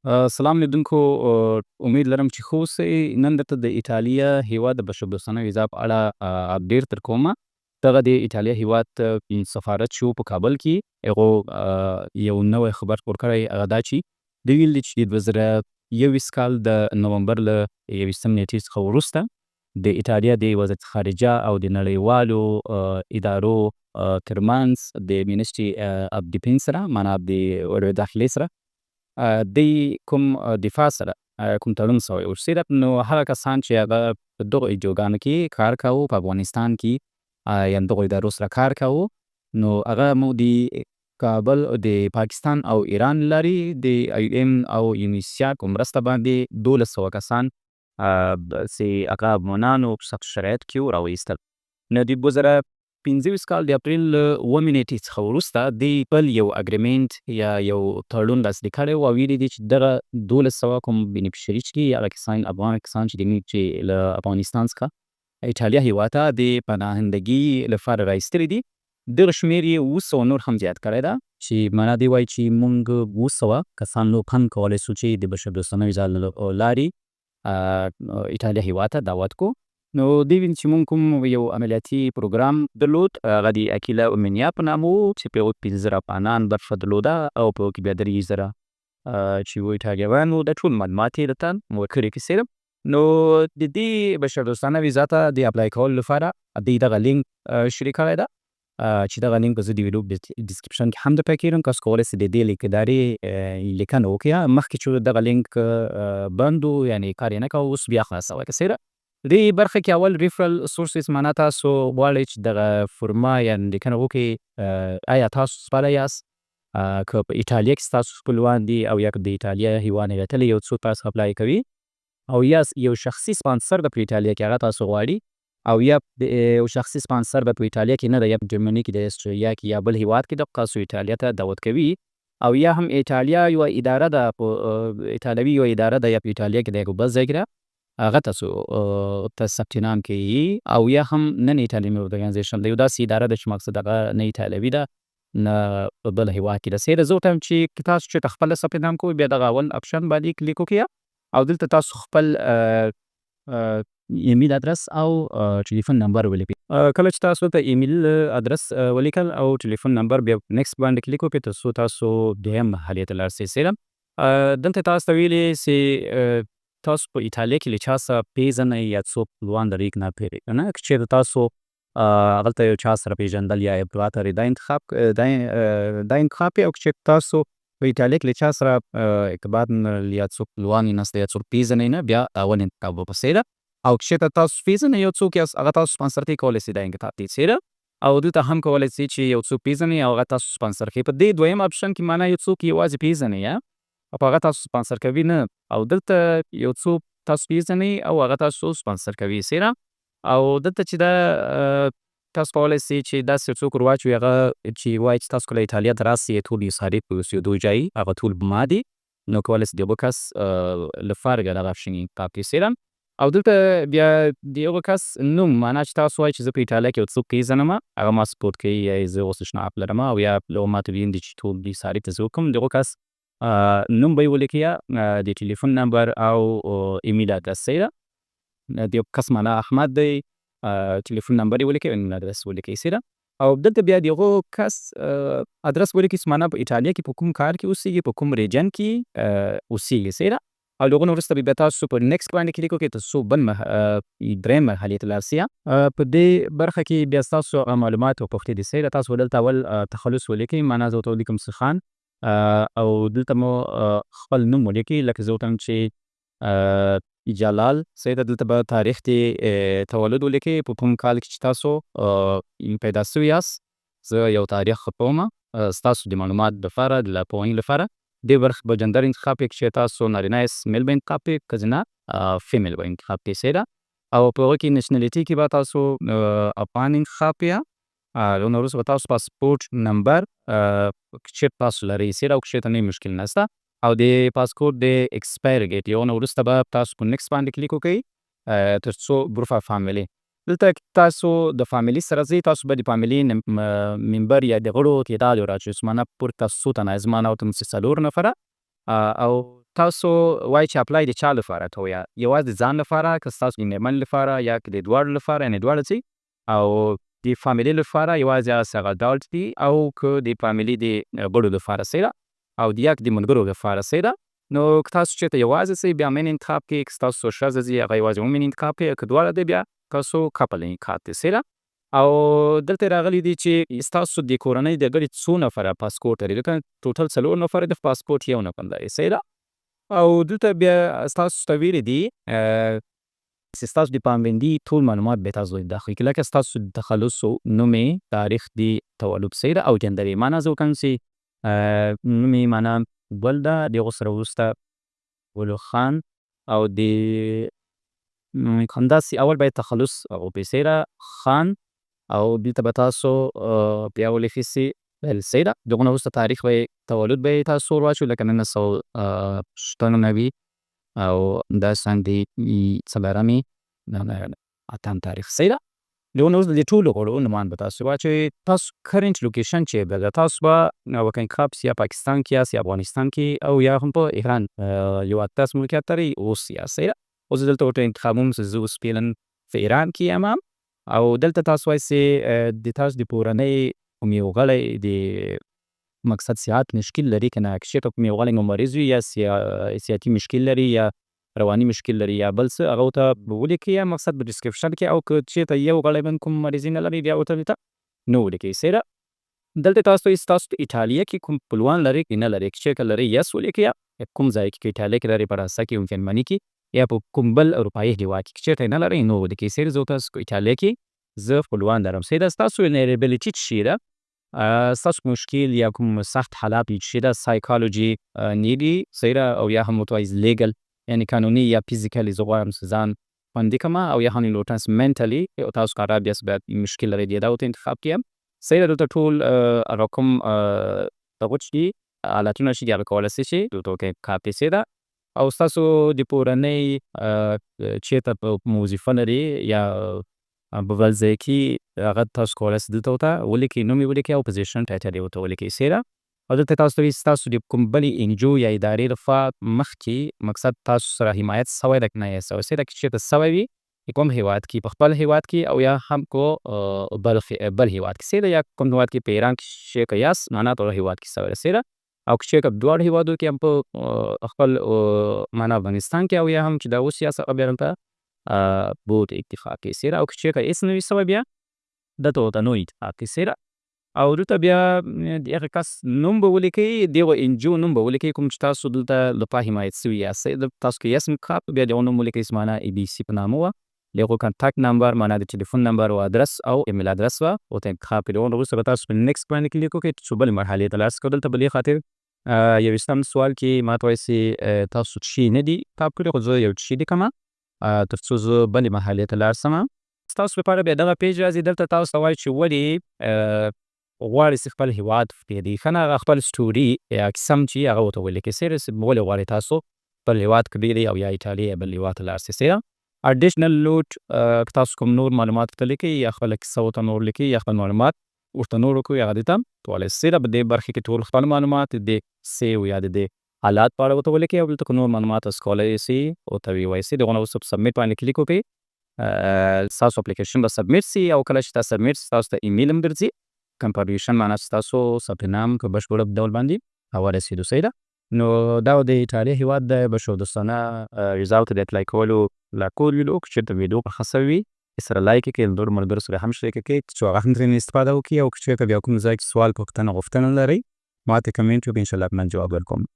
سلام لیدونکو، امید لرم چې ښه اوسئ. نن درته د ایټالیا هیواد د بشردوستانه ویزا په اړه update در کوم. دغه د ایټالیا هیواد سفارت چې په کابل کې، هغو یو نوی خبر خپور کړی. هغه دا چې دوی ویل دي چې د 2021 کال د نومبر له 21 نیټې څخه وروسته د ایټالیا د وزارت خارجه او د نړیوالو ادارو ترمنځ د Ministry of Defense سره، معنا د داخلې سره، دی کوم دفاع سره کوم تړون سوی و. نو هغه کسان چې هغه په دغو انجوګانو کې کار کاوه په افغانستان کې یا دغو ادارو سره کار کاوه، نو هغه مو د کابل، د پاکستان او ایران لارې د IOM او یونیسیا په مرسته باندې 1200 کسان چې هغه افغانانو په سختو شرایطو کې وو راوایستل. نو د 2025 کال د اپریل له 7مې نیټې څخه وروسته دوی بل یو agreement یا یو تړون لاسلیک کړی او ویلي دي چې دغه 1200 کوم beneficiary چې دي، هغه کسان، افغان کسان چې دي چې له افغانستان څخه ایټالیا هیواد ته د پناهندګي لپاره راایستلي دي، دغه شمېر یې 700 نور هم زیات کړی ده، چې معنا دی وایي چې مونږ 700 کسان نور هم کولی سو چې د بشردوستانه ویزا له لارې ایټالیا هیواد ته دعوت کو. نو دوی ویل چې مونږ کوم یو عملیاتي پروګرام درلود، هغه د اکیلا او منیا په نامه و چې په هغو کې 5000 افغانان برخه درلوده او په هغو کې بیا 3000 چې و ایټالیوان وو. دا ټول معلومات یې درته ورکړي کیسې ده. نو د دې بشردوستانه ویزا ته د apply کولو لپاره دوی دغه لینک شریک کړی ده چې دغه لینک به زه د ویډیو description کې هم درته کېږدم. تاسو کولی سئ د دې لینک لارې لیکنه وکړئ. مخکې چې دغه لینک بند و، یعنې کار یې نه کاوه، اوس بیا خلاص سوی کیسې ده. دې برخه کې اول referral sources، معنا تاسو غواړئ چې دغه فورمه یا لیکنه وکړئ، آیا تاسو خپله یاست که په ایټالیا کې ستاسو خپلوان دي او یا که د ایټالیا هیواد نه وتلی یو څوک تاسو apply کوي، او یا یو شخصي سپانسر ده په ایټالیا کې هغه تاسو غواړي، او یا یو شخصي سپانسر ده په ایټالیا کې نه ده، یا په جرمني کې ده، استرالیا کې یا بل هیواد کې ده، تاسو ایټالیا ته دعوت کوي، او یا هم ایټالیا یوه اداره ده، په ایټالوي یوه اداره ده، یا په ایټالیا کې ده یا بل ځای کې ده، هغه تاسو ته ثبت نام کوي، او یا هم non Italian organization ده، یو داسې اداره ده چې مقصد هغه نه ایټالوي ده نه په بل هیواد کې ده. صحیح ده. زه ورته وایم چې که تاسو چېرته خپله ثبت نام کوئ، بیا دغه اول option باندې کلیک وکړئ او دلته تاسو خپل ایمیل ادرس او ټلیفون نمبر ولیکئ. کله چې تاسو ته ایمیل ادرس ولیکل او ټلیفون نمبر، بیا next باندې کلیک وکړئ تر څو تاسو دویم مرحلې ته لاړ سئ. صحیح ده. دلته تاسو ته ویلي چې تاسو په ایټالیا کې له چا سره پیژنئ یا څوک خپلوان لرئ که نه پیژنئ. که چېرته تاسو هغلته یو چا سره پیژندل یا ارتباط لرئ، دا انتخاب او که چېرته تاسو په ایټالیا کې له چا سره ارتباط نه لرئ یا څوک خپلوان یې نشته یا څوک پیژنئ نه، بیا اول انتخاب وکړئ. صحیح ده. او که چېرته تاسو پیژنئ یو څوک یاست، هغه تاسو سپانسر کوي، کولی سئ دا انتخاب کړئ. صحیح ده. او دلته هم کولی سئ چې یو څوک پیژنئ او هغه تاسو سپانسر کوي. په دې دویم option کې معنا یو څوک یوازې پیژنئ او هغه تاسو سپانسر کوي نه، او دلته یو څوک تاسو پیژنئ او هغه تاسو سپانسر کوي. صحیح ده. او دلته چې دا تاسو کولی سئ چې داسې یو څوک ورواچوئ هغه چې وایي چې تاسو کله ایټالیا ته راسئ، ټول مصارف اوسېدو ځای هغه ټول ما دي، نو کولی سئ د هغه کس لپاره بیا دغه option انتخاب کړئ. صحیح ده. او دلته بیا د هغه کس نوم، معنا چې تاسو وایئ چې زه په ایټالیا کې یو څوک پیژنم، هغه ما support کوي یا زه اوس شناخت لرم او یا ماته ویل دي چې ټول مصارف زه وکړم، د هغه کس نوم به یې ولیکئ، د ټلیفون نمبر او ایمیل ادرس. صحیح ده. د یو کس معنا احمد دی، ټلیفون نمبر یې ولیکئ او ایمیل ادرس ولیکئ. صحیح ده. او دلته بیا د هغه کس ادرس ولیکئ چې معنا په ایټالیا کې په کوم ښار کې اوسیږي، په کوم region کې اوسیږي. صحیح ده. او له هغه نه وروسته به بیا تاسو په next باندې کلیک وکړئ تر څو بل دریم مرحلې ته لاړ سئ. په دې برخه کې بیا ستاسو هغه معلومات او پوښتنې دي. صحیح ده. تاسو دلته اول تخلص ولیکئ، معنا زه ورته ولیکم خان، او دلته مو خپل نوم ولیکئ، لکه زه ورته وایم چې جلال. صحیح ده. دلته به تاریخ د تولد ولیکئ، په کوم کال کې چې تاسو پیدا سوي یاست. زه یو تاریخ کوم ستاسو د معلومات لپاره، د لارښوونې لپاره. دې برخې به جندر انتخاب کړئ، که چېرې تاسو نارینه یاست male به انتخاب کړئ، ښځینه female به انتخاب کړئ. صحیح ده. او په هغه کې nationality کې به تاسو افغان انتخاب کړئ. هغه نه وروسته به تاسو پاسپورټ نمبر که چېرته تاسو لرئ، صحیح ده، او که چېرته نه مشکل نشته، او د پاسپورټ د expire date. یو نه وروسته به تاسو په next باندې کلیک وکړئ تر څو proof of family. دلته تاسو د فامیلی سره ځئ، تاسو به د فامیلی member یا د غړو تعداد وراچوئ، معنا پورته تاسو څو تنه یاست، زما نه ورته څلور نفره او تاسو وایي چې apply د چا لپاره کوئ؟ یوازې د ځان لپاره، که ستاسو د میرمنې لپاره، یا که د دواړو لپاره، یعنې دواړه ځي، او د فامیلي لپاره یوازې هغه adult دي، او که د فامیلي د غړو لپاره، صحیح ده، او یا که د ملګرو لپاره، صحیح ده. نو که تاسو چېرته یوازې ځئ، بیا men انتخاب کړئ، که ستاسو ښځه ځي، هغه یوازې women انتخاب کړئ، که دواړه دی، بیا تاسو couple انتخاب کړئ، صحیح ده. او دلته راغلي دي چې ستاسو د کورنۍ د غړي څو نفره پاسپورت لري. لکه total څلور نفره د پاسپورت یو نفر لري، صحیح ده. او دلته بیا ستاسو ته ویلي دي چې ستاسو د پابندي ټول معلومات به تاسو داخل کړي، لکه ستاسو تخلص، نوم، تاریخ د تولد، صحیح ده، او gender. معنا زه وکړم چې نوم یې معنا ګل ده، د هغو سره وروسته ګل خان، او د همداسې اول باید تخلص او پیسې ده خان، او دلته به تاسو بیا ولیکئ چې صحیح ده. د هغو نه وروسته تاریخ به تولد به تاسو ور واچوئ، لکه 1996 او داسې د څلورمې اتم تاریخ، صحیح ده. د هغو نه وروسته د ټولو غړو نومان به تاسو واچوئ. تاسو current location چې ده، تاسو به ورته انتخاب یا پاکستان کې یاست، یا افغانستان کې، او یا هم په ایران هېواد تاسو موقعیت لرئ اوس یاست، صحیح ده. اوس زه دلته ورته انتخابوم چې زه اوس فعلا په ایران کې یم. او دلته تاسو وایئ چې د تاسو د کورنۍ کوم یو غړی د مقصد صحت مشکل لري که نه. که چېرته کوم یو غړی مو مریض وي، یا صحتي مشکل لري، یا رواني مشکل لري، یا بل څه، هغه ورته ولیکئ یا مقصد په description کې. او که چېرته یو غړی هم کوم مریضي نه لري، بیا ورته دلته no ولیکئ، صحیح ده. دلته تاسو ستاسو په ایټالیا کې کوم خپلوان لرئ که نه لرئ. که چېرته لرئ، yes ولیکئ، کوم ځای کې، که ایټالیا کې لرئ، فرانسه کې او جرمني کې، یا په کوم بل اروپایي هېواد کې. که چېرته نه لرئ، no ولیکئ، صحیح ده. زه تاسو په ایټالیا کې زه خپلوان لرم، صحیح ده. ستاسو vulnerability څه ده؟ ستاسو مشکل یا کوم سخت حالات چې ده، psychology need، صحیح ده، او یا هم ورته legal، یعنی قانوني یا physically زه غواړم چې ځان خوندي کړم، او یا هم ورته mentally تاسو خراب یاست، باید مشکل لرئ، دا ورته انتخاب کړئ، صحیح ده. دلته ټول هغه کوم دغه چې دي، حالتونه چې دي، هغه کولی شئ چې دلته ورته انتخاب کړئ، صحیح ده. او ستاسو د کورنۍ چېرته په کومه وظیفه لري یا په بل ځای کې، هغه تاسو کولی شئ دلته ورته ولیکئ، نوم یې ولیکئ او position title یې ورته ولیکئ، صحیح ده. او دلته تاسو ته ستاسو د کوم بلې NGO یا ادارې لخوا مخکې مقصد تاسو سره حمایت سوی ده که نه یې سوی، صحیح ده. که چېرته سوی وي، کوم هیواد کې، په خپل هیواد کې او یا هم کو بل بل هیواد کې، صحیح ده، یا کوم هیواد کې، په ایران کې چې یاست، معنا په هیواد کې سوی ده، صحیح ده. او که چېرته دواړو هیوادو کې هم، په خپل معنا افغانستان کې او یا هم چې دا اوس یاست، هغه بیا دلته both انتخاب کړئ، صحیح ده. او که چېرته هېڅ نه وي سوی، بیا دلته ورته no انتخاب کړئ، صحیح ده. او دلته بیا د هغه کس نوم به ولیکئ، د هغو NGO نوم به ولیکئ کوم چې تاسو دلته لخوا حمایت سوي یاست. تاسو که yes انتخاب، بیا د هغو نوم ولیکئ چې معنا ABC په نامه وه، د هغو contact number، معنا د ټلیفون نمبر او ادرس او ایمیل ادرس به ورته انتخاب کړئ. د هغو وروسته به تاسو په next باندې کلیک وکړئ څو بلې مرحلې ته لاړ شئ. دلته په دې خاطر 21 سوال کې ما ته وایي چې تاسو څه نه دي انتخاب کړي، خو زه یو څه لیکم تر څو زه بلې مرحلې ته لاړ شم. ستاسو لپاره بیا دغه page راځي. دلته تاسو ته وایي چې ولې غواړئ چې خپل هیواد پرېږدئ؟ ښه نه، هغه خپل story یا کیسه چې هغه ورته ولیکئ، صحیح ده، ولې غواړئ تاسو خپل هیواد پرېږدئ او یا ایټالیا یا بل هیواد ته لاړ شئ، صحیح ده. Additional note، که تاسو کوم نور معلومات ورته لیکئ، یا خپله کیسه ورته نور لیکئ، یا خپل معلومات ورته نور وکړئ، هغه دلته کولی شئ، صحیح ده. په دې برخې کې ټول خپل معلومات د دې کیسې او یا د دې حالات په اړه ورته ولیکئ، او دلته که نور معلومات تاسو کولی شئ ورته ووایئ. د هغو نه وروسته په submit باندې کلیک وکړئ، ستاسو اپلیکیشن به submit سي، او کله چې تاسو submit سي، تاسو ته ایمیل هم درځي confirmation، معنا چې ستاسو ثبت نام په بشپړ ډول باندې ورسېدو، صحیح ده. نو دا د ایټالیا هیواد د بشردوستانه ویزاو ته د apply کولو لارښود ویډیو. که چېرته ویډیو خوښه سوې وي، سره like یې کړئ، نورو ملګرو سره هم شریکه کړئ څو هغه هم ترې استفاده وکړي. او که چېرته بیا کوم ځای کې سوال، پوښتنه، غوښتنه لرئ، ما ته کمنټ وکړئ، انشاءالله من جواب درکوم.